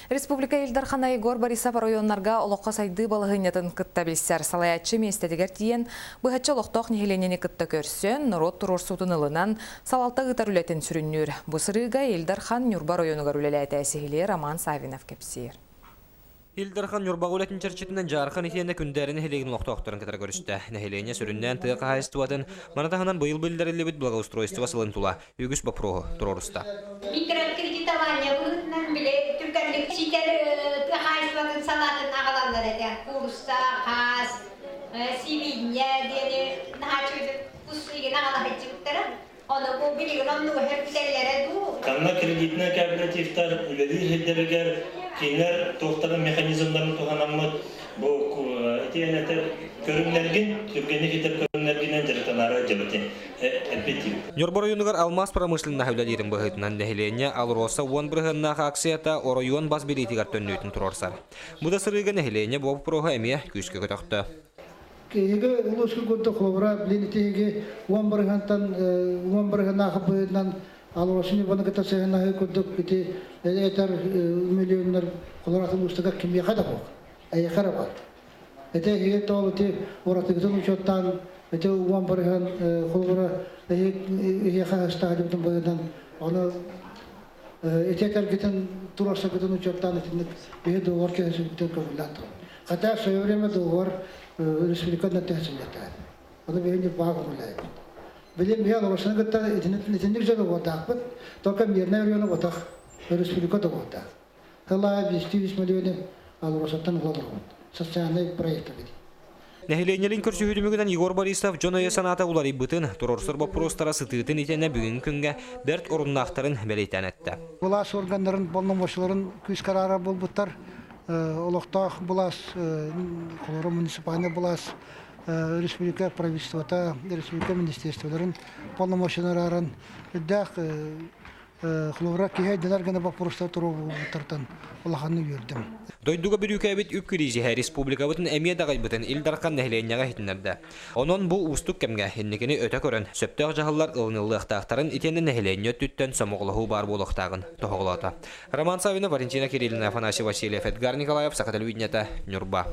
Республика Ил Дархана Егор Борисов оройуоннарга олоххо сайдыы балаһыанньатын кытта билсэр. Салайааччы миэстэтигэр тиийэн, быһаччы олохтоох нэһилиэнньэни кытта көрсөн, норуот туруорсуутун ылынан, салалта ыытар үлэтин сүрүннүүр. Бу сырыыга Ил Дархан Ньурба оройуонугар үлэлээтэ, сиһилии Роман Саввинов кэпсиир. Ил Дархан Ньурбаҕа үлэтин чэрчитинэн Дьаархан итиэннэ Күндээри нэһилиэгин олохтоохторун кытары көрүстэ. Нэһилиэнньэ сүрүннээн тыа хаһаайыстыбатын, маны таһынан быйыл биллэриллибит благоустройство сылын тула үгүс боппуруоһу туруоруста. Микрокредитование быһыытынан били түргэнник ситэр тыа хаһаайыстыбатын салаатын аҕалаллар этэ. Куурусса, хаас, сибиинньэ диэни наһаа үчүгэйдик кус игин аҕала сылдьыбыттара. Ону бу билигин оннугу сөргүтэллэрэ дуу? Ханна кредитнэй кооперативтар үлэлиир сирдэригэр кинилэр туохтарын механизмнарын туһанаммыт бу итиэнэтэр көрүҥнэргин түргэнник итэр көрүҥнэргинэн дьарыктанаары дьэбити эппитим. Ньурба оройуонугар алмаас промышленноһа үлэлиирин быһыытынан нэһилиэнньэ АЛРОСА уон бырыһыаннаах акцията оройуон бас билиитигэр төннүүтүн туруорсар. Бу да сырыыга нэһилиэнньэ бу боппуруоһу эмиэ күүскэ көтөхтө. Эһиги улууска курдук холобура билин итиһиги уон бырыһыантан уон бырыһыаннаах быһыытынан АЛРОСА ньурбаны кытта сыһыаннаһыы курдук ити этэр миллионнар холобура улуустарга кимиэхэ да суох эйиэхэ эрэ баар. Ити эһиги тоол ити уратыгытын учуоттаан ити уон бырыһыан холобура эһиэхэ ыстаах дьыбытын быһыытынан ону ити этэргитин туруорсаргытын учуоттаан итинник биһи договор кэһэсибитин көҥүллээн турабыт. Хотя в свое время договор республика төһөсүллэтэ. Ону биһи Ньурбаҕа көҥүллээбит. Билим биһи Алабашаны кытта итинник же договордаахпыт, только мирное района ботах республика договордаах. Тылаа 200 миллионы Алросаттан ыла олоробут. Социальный проект эбит. Нэһилиэнньэлин көрсүһүү түмүгүнэн Егор Борисов дьон өйө-санаата уларыйбытын, туруорсар боппуруостара сытыытын итиэннэ бүгүҥҥү күҥҥэ бэрт оруннаахтарын бэлиэтээн эттэ. Былаас органнарын полномочияларын күүскэ араарар буолбуттар. Олохтоох былаас, холобура муниципальнай былаас, республика правительствота, республика министерстволарын полномочияларын арааран үрдээх Холобура, киһи өйдөнөр гына боппуруостар туруорбуттартан улаханнык үөрдүм. Дойдуга бүрүүкээбит үп кризиһэ республикабытын эмиэ даҕайбытын Ил Дархан нэһилиэнньэҕэ иһитиннэрдэ. Онон бу уустук кэмҥэ инникини өтө көрөн, сөптөөх дьаһаллар ылыныллыахтаахтарын итиэннэ нэһилиэнньэ өттүттэн сомоҕолоһуу баар буолуохтааҕын тоһоҕолоото. Роман Саввинов, Валентина Кириллина, Афанасий Васильев, Эдгар Николаев, Саха телевидениета, Ньурба.